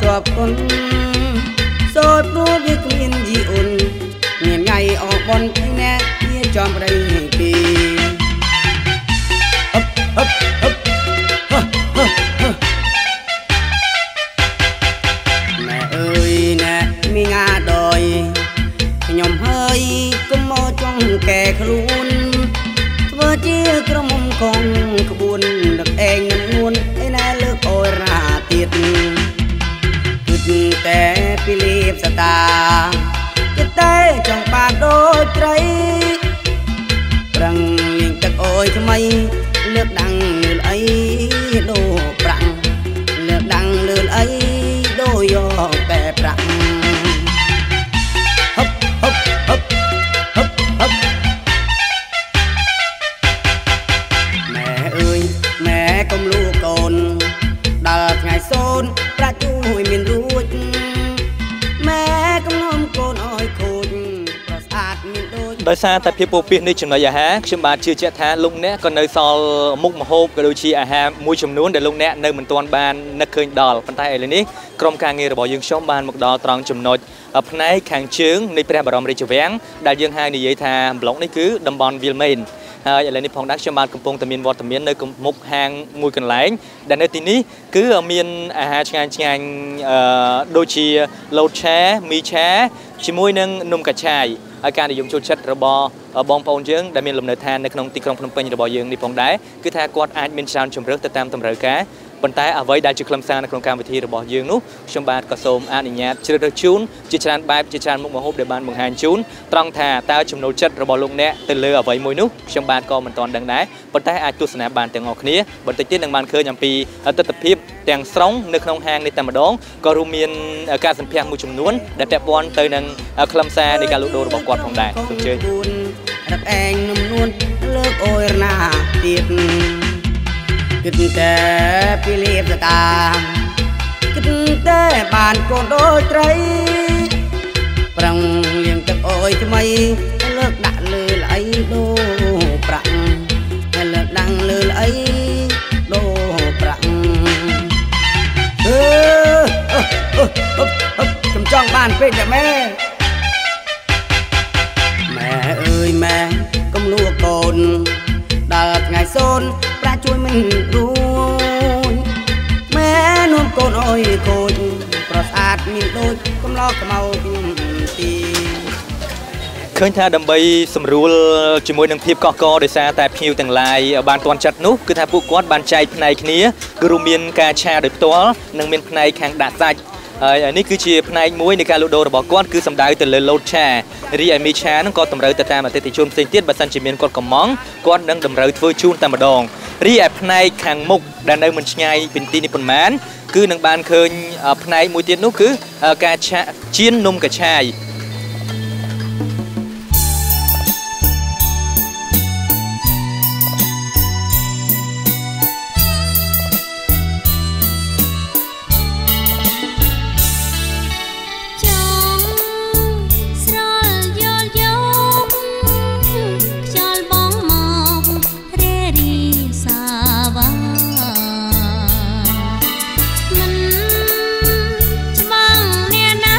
ជាប់គុណសូត្រព្រោះវាគ្មានយីអ៊ុនមានថ្ងៃអបនណែជាចំប្តីពីហឹបហឹបហឹបហឺហឺហឺម៉ែអើយណែមីងាដោយខ្ញុំហើយគុំមកចង់កែខ្លួនធ្វើជាក្រុមកងក្បួនដឹកឯងនឹងនួនឯណែលើកអូរណាទៀតគិតតែពីលៀបសតាគិតតែចង់បានដូចត្រីប្រឹងលេងទឹកអូយថ្មីលើកដាំងលឿនអីដូប្រាក់លើកដាំងលឿនអីដូយកតែប្រាក់ហឹបហឹបហឹបហឹបហឹបម៉ែអើយម៉ែកុំលូកូនដល់ថ្ងៃសូនប្រាក់ជួយមានរួចម៉ែកុំនាំកូនអើយខូចប្រស្អាតមានដូច ដោយសារតែភាពពោពេញនៃចំណីអាហារខ្ញុំបាទជឿជាក់ថាលោកអ្នកក៏នៅសល់មុខម្ហូបក៏ដូចជាអាហារមួយចំនួនដែលលោកអ្នកនៅមិនទាន់បាននឹកឃើញដល់ប៉ុន្តែឥឡូវនេះក្រុមការងាររបស់យើងខ្ញុំបានមកដល់ត្រង់ចំណុចផ្នែកខាងជើងនៃព្រះបរមរាជវាំងដែលយើងហៅនិយាយថាប្លុកនេះគឺតំបន់វាលមេនហើយឥឡូវនេះផងដែរខ្ញុំបាទកំពុងតែមានវត្តមាននៅមុខហាងមួយកន្លែងដែលនៅទីនេះគឺមានអាហារឆ្ងាញ់ឆ្ងាញ់ដូចជាលូតឆាមីឆាជាមួយនឹងនំកាឆាយហើយការនិយមចូលចិត្តរបស់បងប្អូនយើងដែលមានលំនៅឋាននៅក្នុងទីក្រុងភ្នំពេញរបស់យើងនេះផងដែរគឺថាគាត់អាចមានច្រើនជម្រើសទៅតាមតម្រូវការប៉ុន្តែអ្វីដែលជាខ្លឹមសារនៅក្នុងកម្មវិធីរបស់យើងនោះខ្ញុំបាទក៏សូមអនុញ្ញាតជ្រើសរើសជូនជាច្រើនបែបជាច្រើនមុខម្ហូបដែលបានបង្ហាញជូនត្រង់ថាតើចំណូលចិត្តរបស់លោកអ្នកទៅលើអ្វីមួយនោះខ្ញុំបាទក៏មិនទាន់ដឹងដែរប៉ុន្តែអាចទស្សនាបានទាំងអស់គ្នាបន្តិចទៀតនឹងបានឃើញអំពីទិដ្ឋភាពទាំងស្រុងនៅក្នុងហាងនេះតែម្ដងក៏រួមមានការសម្ភាសមួយចំនួនដែលពាក់ព័ន្ធទៅនឹងខ្លឹមសារនៃការលក់ដូររបស់គាត់ផងដែរសូមជើញ រឹកឯងនំនួនលើកអូយណាទៀតគិតតែពីលៀបសតាគិតតែបានកូនដូចត្រីប្រឹងលៀងទឹកអូយថ្មីលើកដាក់លើល្អីដូប្រាក់លើកដាំងលើល្អីដូប្រាក់អឺខ្ញុំចង់បានពេកតែម៉ែម៉ែអើយម៉ែកុំលួកូនដល់ថ្ងៃសូនប្រាក់ជួយមិនរួចម៉ែនាំកូនអើយខូចប្រស្អាតមានដូចកំឡោខ្មៅខ្ញុំទី ឃើញថាដើម្បីសម្រួលជាមួយនឹងភាពកកកដោយសារតែភ្ញៀវទាំងឡាយបានទាន់ចិត្តនោះគឺថាពួកគាត់បានចែកផ្នែកគ្នាគឺរួមមានការឆាដោយផ្ទាល់និងមានផ្នែកខាងដាក់សាច់ហើយនេះគឺជាផ្នែកមួយនៃការលក់ដូររបស់គាត់គឺសំដៅទៅលើលោតឆារីឯមីឆានឹងក៏តម្រូវទៅតាមអតិថិជនផ្សេងទៀតបើសិនជាមានគាត់កំងគាត់នឹងតម្រូវធ្វើជូនតែម្ដងរីឯផ្នែកខាងមុខដែលនៅមិនឆ្ងាយពីទីនេះប៉ុន្មានគឺនឹងបានឃើញផ្នែកមួយទៀតនោះគឺការឆាចៀននំកាឆាយ មិនច្បាំងអ្នកណា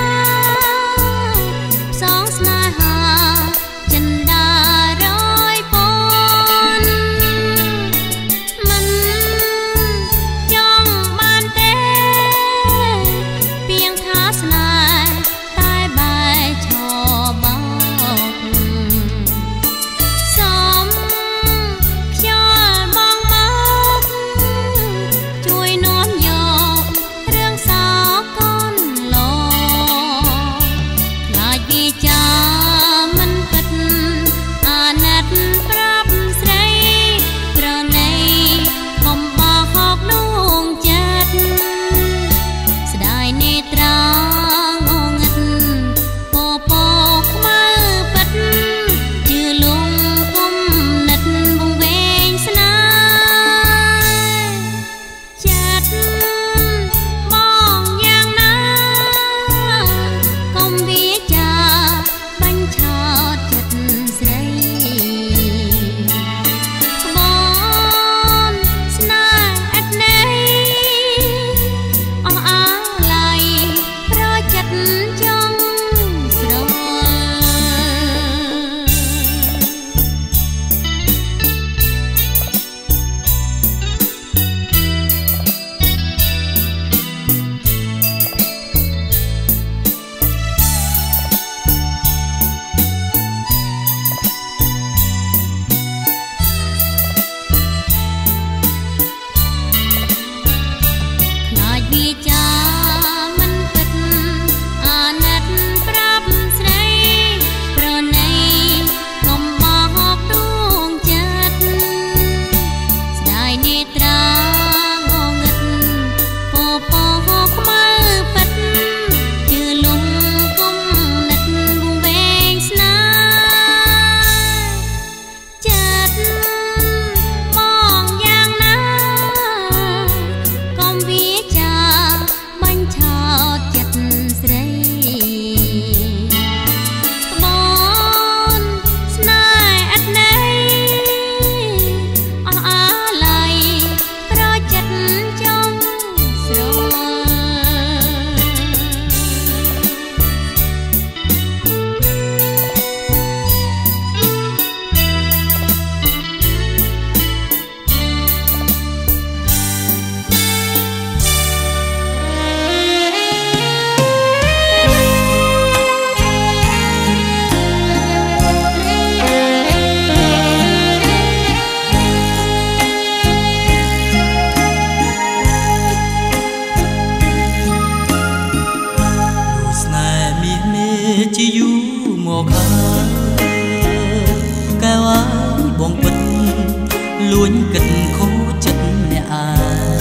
លួចគិតខូចចិត្តអ្នកឯង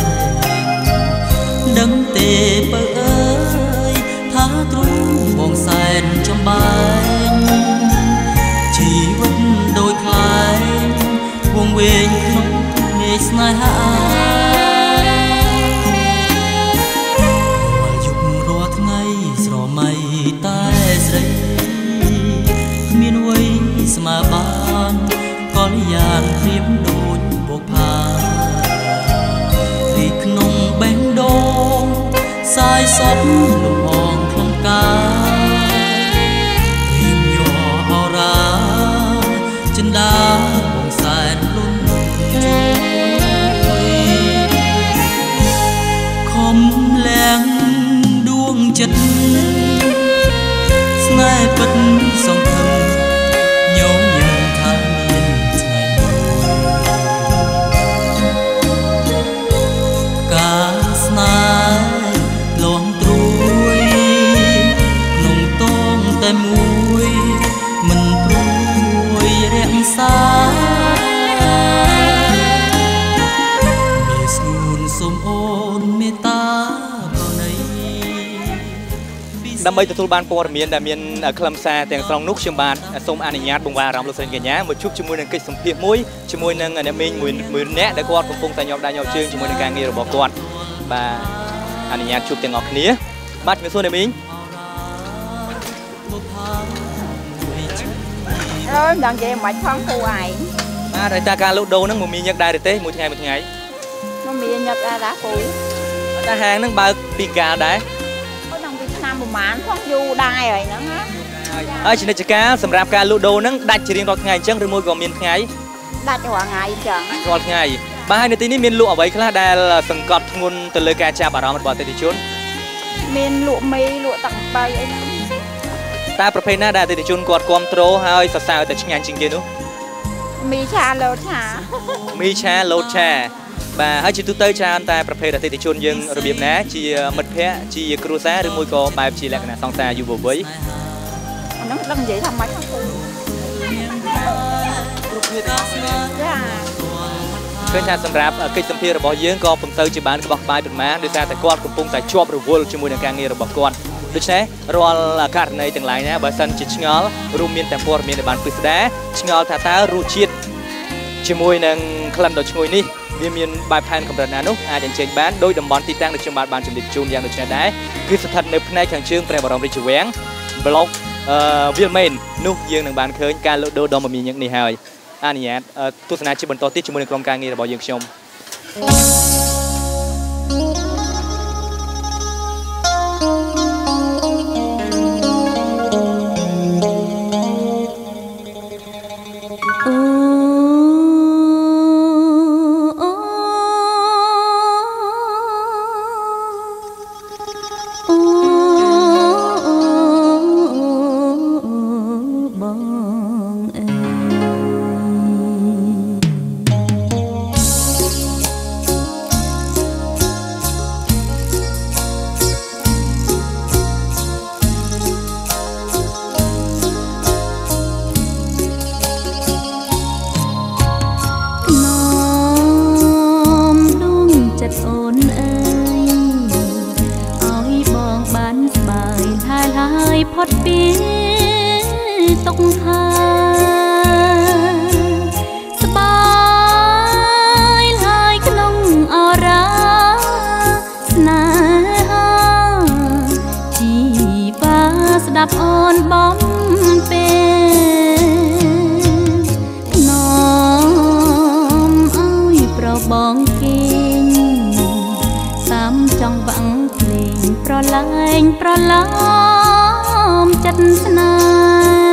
ដឹងទេបើអើយថាទ្រូងបងសែនចំបែងជីវិតដូចខ្លែងវងវែងក្នុងមេឃស្នេហារាល់យប់រាល់ថ្ងៃស្រមៃតែស្រីគ្មានអ្វីស្មើបានកល្យានព្រៀបដូចបុផារីក្នុងបេះដូងសាយសពលំអងក្នុងការៀមញ័រអរាចិន្តាបងសែនលុនជួយខំលាងដួងចិត្តស្នេហ៍ពិតសង្ឃឹមញញឹមថាមានថ្ងៃមួយការស្នេហ៍លងត្រួយក្នុងតងតែមួយមិនព្រួយរក្សាមានស្ងួនសូមអូនមេត្តាប្រណី ដើម្បីទទួលបានព័ត៌មានដែលមានខ្លឹមសារទាំងស្រុងនោះខ្ញុំបាទសូមអនុញ្ញាតបង្វែរអារម្មណ៍លោកស្រីកញ្ញាមកជួបជាមួយនឹងកិច្ចសម្ភាសន៍មួយជាមួយនឹងអ្នកមីងមួយអ្នកដែលគាត់កំពុងតែញាប់ដៃញាប់ជើងជាមួយនឹងការងាររបស់គាត់បាទអនុញ្ញាតជួបទាំងអស់គ្នាបាទជំរាបសួរអ្នកមីងអើយមិនដឹងនិយាយមិនផងពូឯងបាទហើយតើការលក់ដូរហ្នឹងមកមានញឹកដែរឬទេមួយថ្ងៃមួយថ្ងៃមកមានញឹកដែរតាពូតើហាងហ្នឹងបើកពីកាលដែរឆ្នាំប្រហែលផងយូរដែរហើយហ្នឹងណាហើយជានិច្ចកាលសម្រាប់ការលក់ដូរហ្នឹងដាច់ជារៀងរាល់ថ្ងៃអញ្ចឹងឬមួយក៏មានថ្ងៃដាច់រាល់ថ្ងៃអញ្ចឹងរាល់ថ្ងៃបាទហើយនៅទីនេះមានលក់អ្វីខ្លះដែលសង្កត់ធ្ងន់ទៅលើការចាប់អារម្មណ៍របស់អតិថិជនមានលក់មីលក់ទឹកអំពៅអីហ្នឹងតើប្រភេទណាដែលអតិថិជនគាត់គាំទ្រហើយសរសើរតែឆ្ងាញ់ជាងគេនោះមីឆាលោតឆាមីឆាលោតឆាបាទហើយជាទូទៅច្រើនតែប្រភេទអតិថិជនយើងរបៀបណាជាមិត្តភ័ក្តិជាគ្រួសារឬមួយក៏បែបជាលក្ខណៈសង្សារយុវវ័យអាហ្នឹងដឹងនិយាយថាម៉េចហ្នឹងពូគ្រប់គ្នាទាំងអស់ចាឃើញថាសម្រាប់កិច្ចសម្ភាររបស់យើងក៏ពុំទៅជាបានក្បោះក្បាយប៉ុន្មានដោយសារតែគាត់កំពុងតែជាប់រវល់ជាមួយនឹងការងាររបស់គាត់ដូច្នេះរាល់ករណីទាំងឡាយណាបើសិនជាឆ្ងល់រួមមានទាំងព័ត៌មានដែលបានពិស្ដាឆ្ងល់ថាតើរសជាតិជាមួយនឹងក្លិនដ៏ឈ្ងុយនេះវាមានបែបផែនកម្រិតណានោះអាចអញ្ជើញបានដោយតំបន់ទីតាំងដែលខ្ញុំបានជម្រាបជូនយ៉ាងដូចនេះដែរគឺស្ថិតនៅផ្នែកខាងជើងព្រះបរមរាជវាំងប្លុកវាលមេននោះយើងនឹងបានឃើញការលក់ដូរដ៏មមាញឹកនេះហើយអនុញ្ញាតទស្សនាជាបន្តទៀតជាមួយនឹងក្រុមការងាររបស់យើងខ្ញុំប្រឡែងប្រឡំចិត្តស្នេ